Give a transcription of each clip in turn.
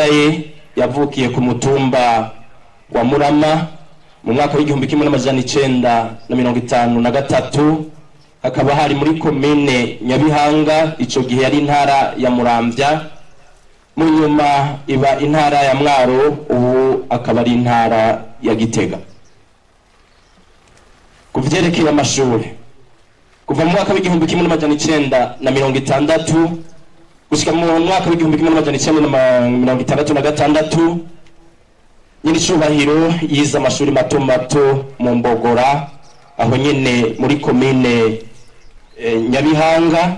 Ndadaye yavukiye ku mutumba wa Murama mu mwaka w'1953, hakaba hari muri komine Nyabihanga, ico gihe yari intara ya Muramvya, mu nyuma iba intara ya Mwaro, ubu akaba ari intara ya Gitega. Ku vyerekeye amashure, kuva mu mwaka w'1960 gushika mu mwaka w'1966, nyenicubahiro yize amashuri mato mato mu Mbogora, aho nyene muri komine Nyabihanga.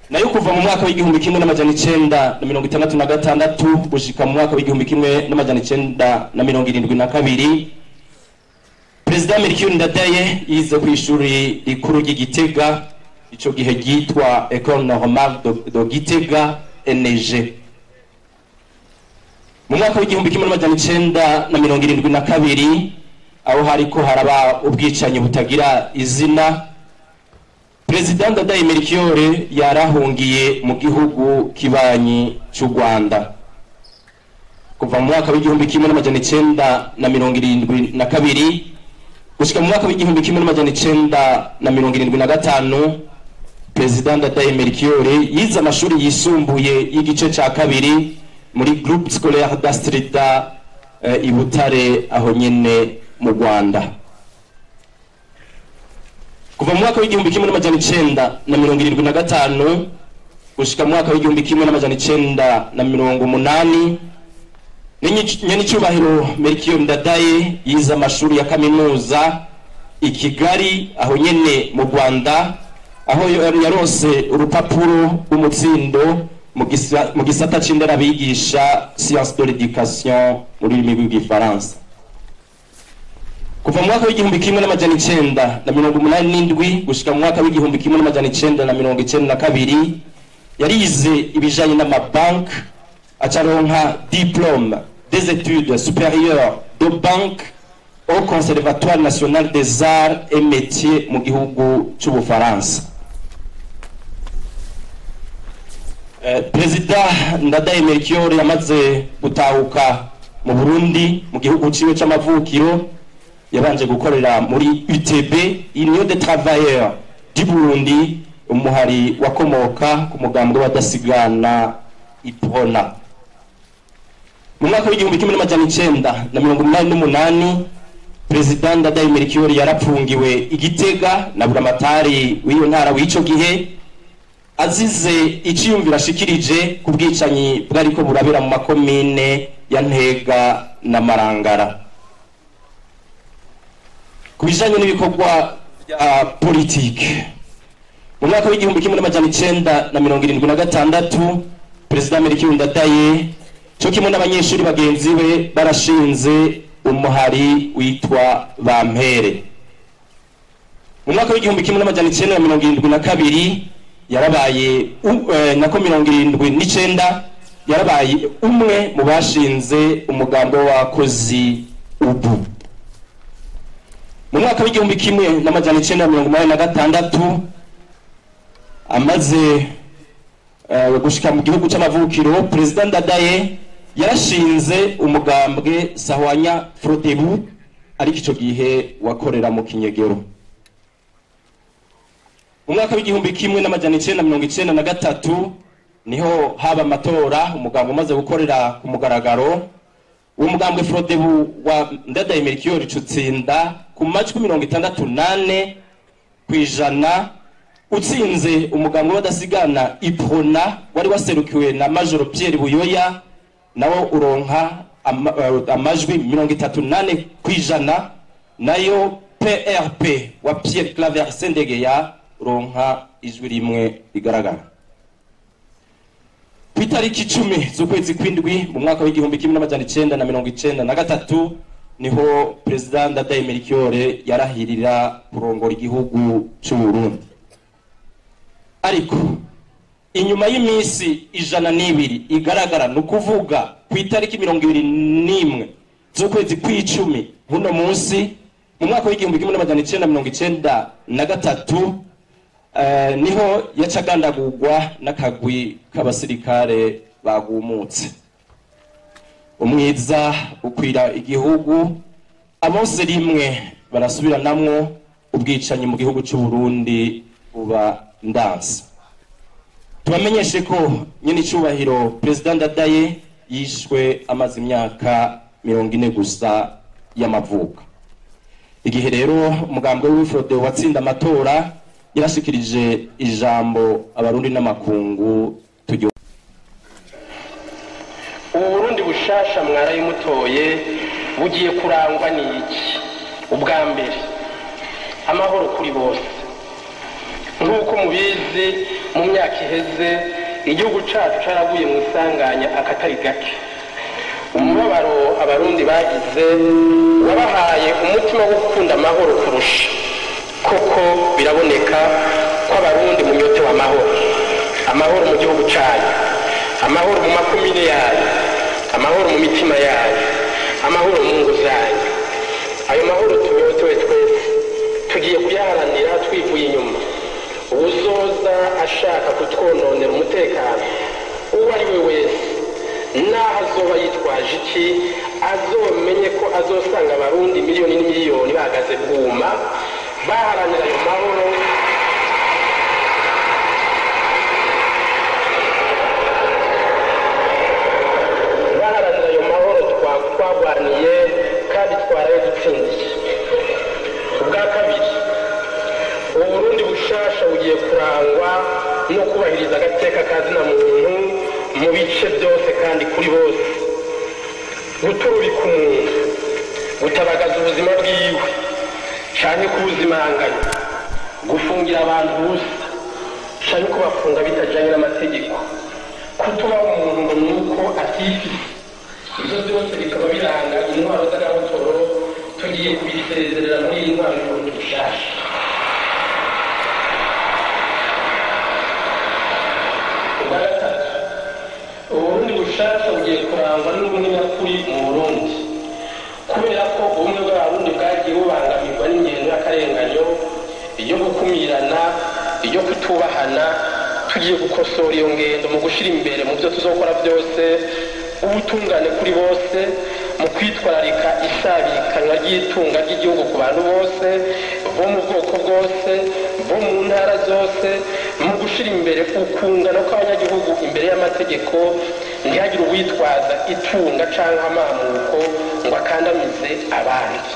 Nayo kuva mu mwaka w'1966 gushika mu mwaka w'1972, Perezida Melchior Ndadaye yize ku ishuri rikuru ry'Igitega, ico gihe ryitwa École Normale de Gitega NG. Mu mwaka w'1972, aho hariko haraba ubwicanyi butagira izina, Perezida Ndadaye Melchior yarahungiye mu gihugu kibanyi c'u Rwanda. Kuva mu mwaka w'1972 gushika mu mwaka w'1975, Perezida Ndadaye Melchior yize amashuri yisumbuye y'igice ca kabiri muri Groupe Scolaire d'Astrida i Butare, aho nyene mu Rwanda. Kuva mu mwaka w'1975 gushika mu mwaka w'1980, nyenicubahiro Melchior Ndadaye yize amashuri ya kaminuza i Kigali, aho nyene mu Rwanda, aho yaronse urupapuro rw'umutsindo mu gisata c'inderabigisha, science de l'éducation mu rurimi rw'igifaransa. Kuva mu mwaka w'1987 gushika mu mwaka w'1992, yarize ibijanye n'amabanki, acaronka diplôme des études supérieures de banque au Conservatoire national des arts et métiers mu gihugu c'Ubufaransa. Perezida Ndadaye Melchior yamaze gutahuka mu Burundi, mu gihugu ciwe c'amavukiro, yabanje gukorera muri UTB, Union des Travailleurs du Burundi, umuhari wakomoka ku mugambwe w'abadasigana Iprona. Mu mwaka w'1988, Perezida Ndadaye Melchior yarapfungiwe i Gitega na buramatari w'iyo ntara w'ico gihe, azize iciyumviro ashikirije ku bwicanyi bwariko burabera mu makomine ya Ntega na Marangara. Ku bijanye n'ibikorwa bya politike, mu mwaka w'1976, Perezida Melchior Ndadaye co kimwe n'abanyeshuri bagenzi be barashinze umuhari witwa Bampere. Mu mwaka w'1972 yarabaye nako 79 yarabaye umwe mu bashinze umugambo w'abakozi ubu. Mu mwaka w'1986, amaze gushika mu gihugu c'amavukiro, Perezida Ndadaye yarashinze umugambwe Sahwanya Frodebu, ariko ico gihe wakorera mu kinyegero. Mu mwaka w'1993 niho haba amatora, umugambwe umaze gukorera ku mugaragaro. Uwo mugambwe Frodebu wa Ndadaye Melchior utsinda ku majwi 64%, utsinze umugambwe w'abadasigana Iprona wari waserukiwe na Major Pierre Buyoya, nawo uronka amajwi 34%, nayo PRP wa Pierre Claver Sendegeya uronka ijwi rimwe rigaragara. Ku itariki 10 z'ukwezi kw'indwi mu mwaka w'1993 niho Perezida Ndadaye Melchior yarahirira kurongora igihugu c'u Burundi. Ariko inyuma y'iminsi 102 igaragara, ni ukuvuga ku itariki 21 z'ukwezi kw'icumi buno munsi mu mwaka w'1993, niho yacagandagurwa n'akagwi k'abasirikare bagumutse. Umwiza ukwira igihugu, abose rimwe barasubiranamwo, ubwicanyi mu gihugu cy'u Burundi buba ndanse. Tubamenyeshe ko nyene icubahiro President Ndadaye yishwe amaze imyaka 40 gusa y'amavuko. Igihe rero umugambwe w'Ifrode watsinda amatora, yarashikirije ijambo abarundi n'amakungu. Tujye ubu Burundi bushasha mwarayimutoye bugiye kurangwa n'iki? Ubwa mbere, amahoro kuri bose. Nk'uko mubizi, mu myaka iheze igihugu cacu caraguye mu isanganya akatari gake. Umubabaro abarundi bagize wabahaye umutima wo gukunda amahoro kurusha. Koko biraboneka ko abarundi munyotewe amahoro, amahoro mu gihugu canyu, amahoro mu makomine yanyu, amahoro mu mitima yanyu, amahoro mu ngo zanyu. Ayo mahoro tunyotewe twese tugiye kuyaharanira twivuye inyuma. Uwuzoza ashaka kutwononera umutekano, uwo ari we wese, naho azoba yitwaje iki, azomenye ko azosanga abarundi miliyoni n'imiliyoni bahagaze bwuma baharanira ayo mahoro. Baharanira ayo mahoro twagwaniye kandi twaraye dutsindiye. Ubwa kabiri, Uburundi bushasha bugiye kurangwa no kubahiriza agateka ka zina muntu mu bice byose kandi kuri bose. Guturubika umuntu, gutabagaza ubuzima bwiwe canke kubuzimanganya, gufungira abantu ubusa canke kubafunga bitajanye n'amategeko, kutubaho umuntu ngo nuko atifise, ivyo byose bikaba biranga intwaro z'agahotoro. Tugiye kubisezerera muri iyi ntwaro y'Uburundi bushasha. Ubwa gatatu, Uburundi bushasha bugiye kurangwa n'ubumwe nyakuri mu Burundi. Kubera ko ubumwe bw'abarundi bwagiye bubangamirwa n'ingendo y'akarenganyo, iyo gukumirana, iyo kutubahana, tugiye gukosora iyo ngendo mu gushira imbere mu byo tuzokora byose ubutungane kuri bose, mu kwitwararika isabikanywa ry'itunga ry'igihugu ku bantu bose bo mu bwoko bwose, bo mu ntara zose, mu gushira imbere ukungana kw'abanyagihugu imbere y'amategeko, ntihagire uwitwaza itunga canke amamuko ngo akandamize abandi.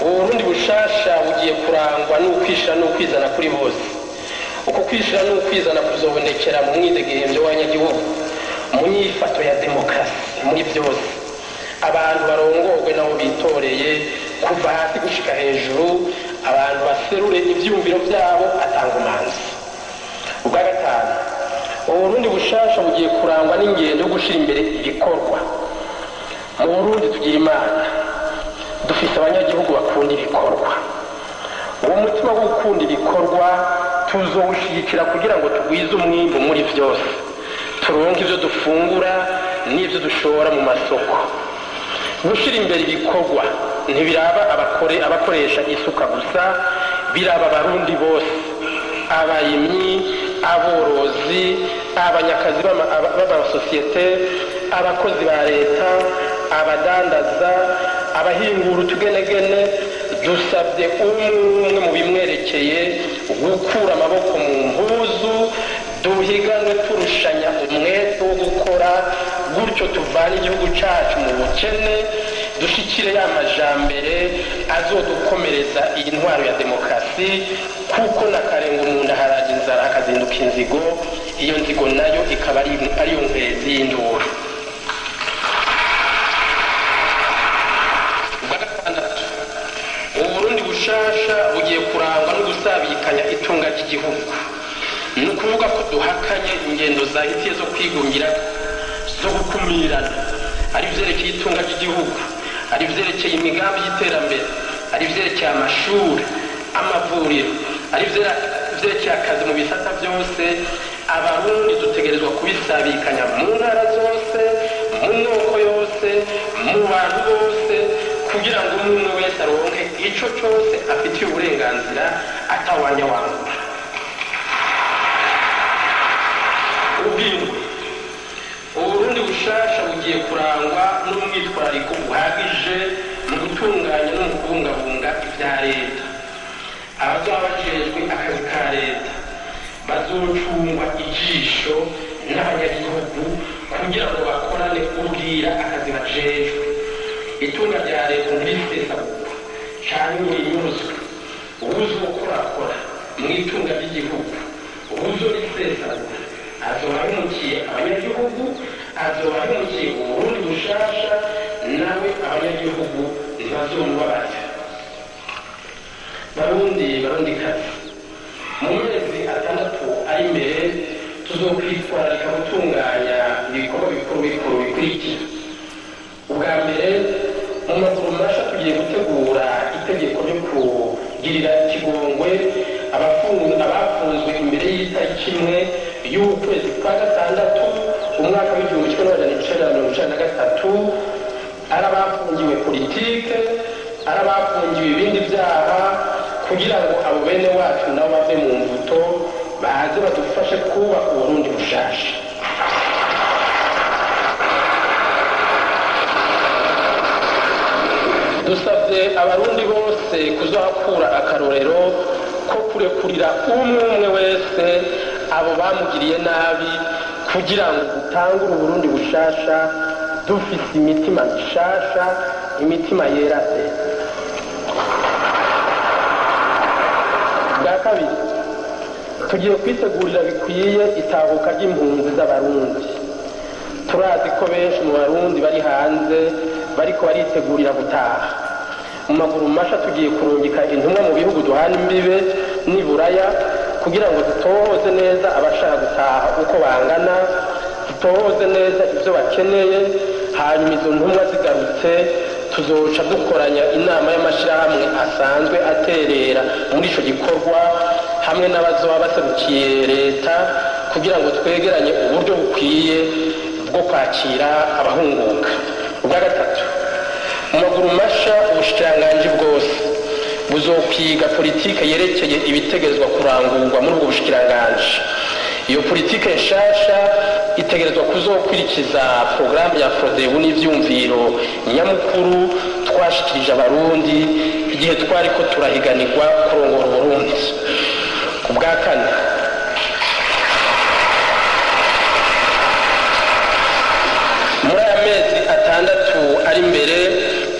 Uburundi bushasha bugiye kurangwa n'ukwishira n'ukwizana kuri bose. Uko kwishira n'ukwizana kuzobonekera mu mwidegemvyo w'abanyagihugu, mu nyifato ya demokarasi muri byose. Abantu barongorwe nabo bitoreye kuva hasi gushika hejuru, abantu baserure ivyumviro vyabo atangumanzi. Ubwa gatanu, Uburundi bushasha bugiye kurangwa n'ingendo yo gushira imbere ibikorwa. Mu Burundi tugira Imana, dufise abanyagihugu bakunda ibikorwa. Uwo mutima wo gukunda ibikorwa tuzowushigikira kugira ngo tugwize umwimbu muri vyose, turonke ivyo dufungura n'ivyo dushora mu masoko. Gushira imbere ibikorwa ntibiraba abakoresha isuka gusa, biraba abarundi bose, abarimyi, aborozi, abanyakazi b'amasosiyete, abakozi ba leta, abadandaza, abahingura utugenegene. Dusabye umwe mu bimwerekeye gukura amaboko mu mpuzu, duhiganwe turushanya umwete wo gukora, gutyo tuvane igihugu cacu mu bukene, dushikire ya majambere azodukomereza iyi ntwaro ya demokarasi. Kuko na karenga umuntu aharaga inzara akazinduka inzigo, iyo nzigo nayo ikaba ariyo nkwezi y'induru. Ubwa gatandatu, Uburundi bushasha bugiye kurangwa no gusabikanya itunga ry'igihugu. Ni ukuvuga ko duhakanye ingendo zahitiye zo kwigungira, zo gukumirana, ari ivyerekeye itunga ry'igihugu, ari ivyerekeye imigambi y'iterambere, ari ivyerekeye amashuri, amavuriro, ari ivyerekeye akazi mu bisata byose. Abarundi dutegerezwa kubisabikanya mu ntara zose, mu moko yose, mu bantu bose, kugira ngo umwe wese aronke ico cose afitiye uburenganzira atawanya wangura. Ubwindwi, bushasha bugiye kurangwa n'umwitwarariko uhagije mu gutunganya no mu kubungabunga ibya leta. Abazoba bajejwe akazi ka leta bazocungwa ijisho n'abanyagihugu kugira ngo bakorane ubwira akazi bajejwe. Itunga rya leta ntirisesagurwa canke ngo rinyuruzwe. Uwuzokorakora mu itunga ry'igihugu, uwuzorisesagura, azoba ahemukiye abanyagihugu, azoba ahemukiye Uburundi bushasha, nawe abanyagihugu ntibazomubabarira. Barundi, Barundikazi, mu mezi 6 ari imbere tuzokwitwararika gutunganya ibikorwa bikuru bikuru bikurikira. Ubwa mbere, mu maguru masha tugiye gutegura itegeko ryo kugirira ikigongwe abafunzwe imbere y'itariki 1 y'ukwezi kwa 6 umwaka w'1993, ari abafungiwe politike, ari abafungiwe ibindi byaha, kugira ngo abo bene wacu nabo bave mu mvuto baze badufashe kubaka Uburundi bushasha. Dusabye abarundi bose kuzohakura akarorero ko kurekurira umwe umwe wese abo bamugiriye nabi, kugira ngo dutangure Uburundi bushasha dufise imitima mishasha, imitima yera se. Bwa kabiri, tugiye kwitegurira bikwiye itahuka ry'impunzi z'abarundi. Turazi ko benshi mu barundi bari hanze bariko baritegurira gutaha. Mu maguru masha tugiye kurungika intumwa mu bihugu duhana imbibe n'iburaya kugira ngo dutohoze neza abashaka gutaha uko bangana, dutohoze neza ivyo bakeneye, hanyuma izo ntumwa zigarutse tuzoca dukoranya inama y'amashirahamwe asanzwe aterera muri ico gikorwa hamwe n'abazoba baserukiye leta, kugira ngo twegeranye uburyo bukwiye bwo kwakira abahunguka. Ubwa gatatu, mu maguru masha ubushikiranganji bwose buzokwiga politike yerekeye ibitegerezwa kurangurwa muri ubwo bushikiranganji. Iyo politike nshasha itegerezwa kuzokwirikiza porogaramu ya Frodebu n'ivyumviro nyamukuru twashikirije abarundi igihe twariko turahiganirwa kurongora Uburundi. Ubwa kane, muri aya mezi 6 ari imbere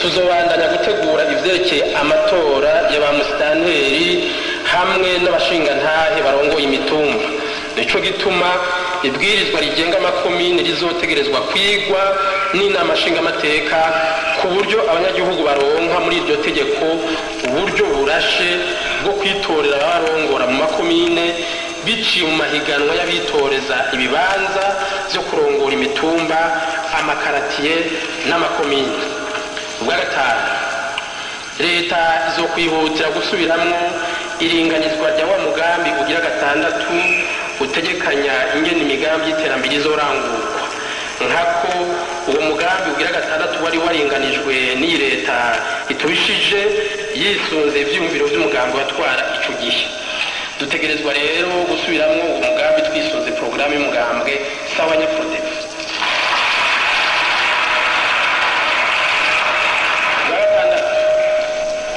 tuzobandanya gutegura ivyerekeye amatora ya ba musitanteri hamwe n'abashingantahe barongoye imitumba. Nico gituma ibwirizwa rigenga amakomine rizotegerezwa kwigwa n'inama nshingamateka, ku buryo abanyagihugu baronka muri iryo tegeko uburyo burashe bwo kwitorera abarongora mu makomine biciye mu mahiganwa y'abitoreza ibibanza vyo kurongora imitumba, amakaratiye n'amakomine. Ubwa gatanu, leta izokwihutira gusubiramwo iringanizwa rya wa mugambi ugira 6 utegekanya ingene imigambi y'iterambere izorangurwa. Nkako uwo mugambi ugira 6 wari waringanijwe n'iyi leta itubishije yisunze ivyumviro vy'umugambi watwara ico gihe. Dutegerezwa rero gusubiramwo uwo mugambi twisunze porogaramu y'umugambwe sawa nyaprotefu.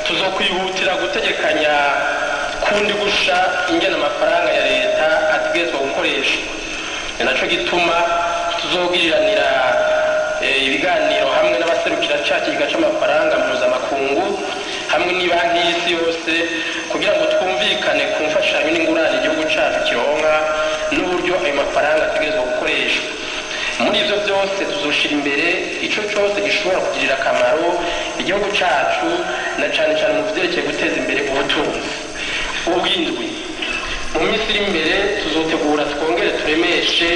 Tuzokwihutira gutegekanya kundi gusha ingene amafaranga ya leta ategerezwa gukoreshwa. Ni naco gituma tuzogiriranira ibiganiro hamwe n'abaserukira ca kigega c'amafaranga mpuzamakungu hamwe n'ibanki y'isi yose, kugira ngo twumvikane ku mfashanyo n'ingurane igihugu cacu kironka n'uburyo ayo mafaranga ategerezwa gukoreshwa. Muri ivyo vyose tuzoshira imbere ico cose gishobora kugirira akamaro igihugu cacu, na cane cane mu vyerekeye guteza imbere ubutunzi. Ubwindwi, mu minsi iri imbere tuzotegura twongere turemeshe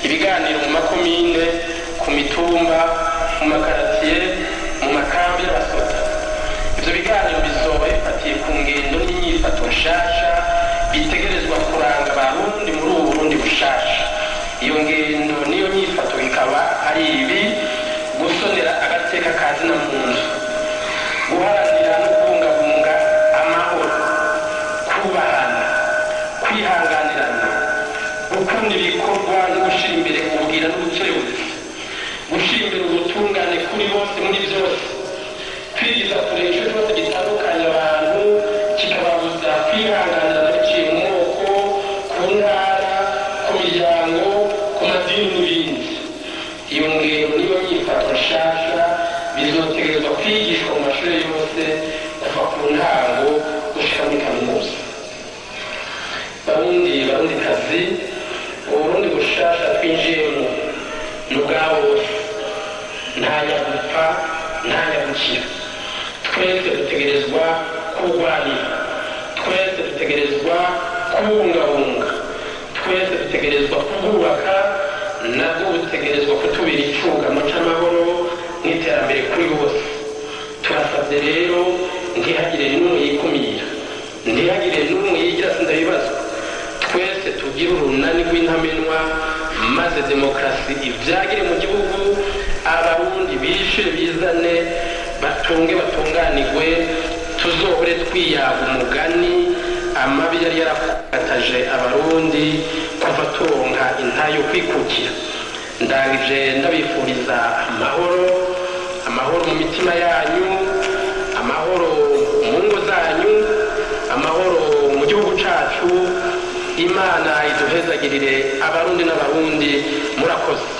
ibiganiro mu makomine, ku mitumba, mu makaratiye, mu makambi y'abasoda. Ivyo biganiro bizoba bifatiye ku ngendo n'inyifato nshasha bitegerezwa kuranga abarundi muri ubu Burundi bushasha. Iyo ngendo niyo nyifato ikaba ari ibi: gusonera agateka ka zina muntu, guharanira no kubungabunga amahoro, kubahana, kwihanganirana, gukunda ibikorwa no gushira imbere ubwira n'ubukerebutsi, kuri bose muri byose, kwigiza kure ico cyose gitandukanya abantu kikababuza kwihanganira biciye mu moko, ku ntara, ku miryango, ku madini n'ibindi. Iyo ngendo niyo nyifato nshasha bizotegerezwa kwigishwa mu mashuri yose kuva ku ntango gushika muri kaminuza. Barundi, Barundikazi, Uburundi bushasha twinjiyemo ni ubwa bose, nta nyagupfa, nta nyagukira. Twese dutegerezwa kurwanira, twese dutegerezwa kubungabunga, twese dutegerezwa kubwubaka, nabwo butegerezwa kutubera icugamo c'amahoro n'iterambere kuri bose. Turasabye rero ntihagire n'umwe yikumira, ntihagire n'umwe yigira sindabibazwa. Twese tugire urunani rw'intamenwa, maze demokarasi ivyagire mu gihugu, Abarundi bishire bizane, batunge batunganirwe, tuzohore twiyaga umugani amabi yari yarakataje Abarundi kuva turonka intayo kwikukira. Ndangije ndabifuriza amahoro, amahoro mu mitima yanyu, amahoro mu ngo zanyu, amahoro mu gihugu cacu. Imana iduhezagirire Abarundi n'Abarundi. Murakoze.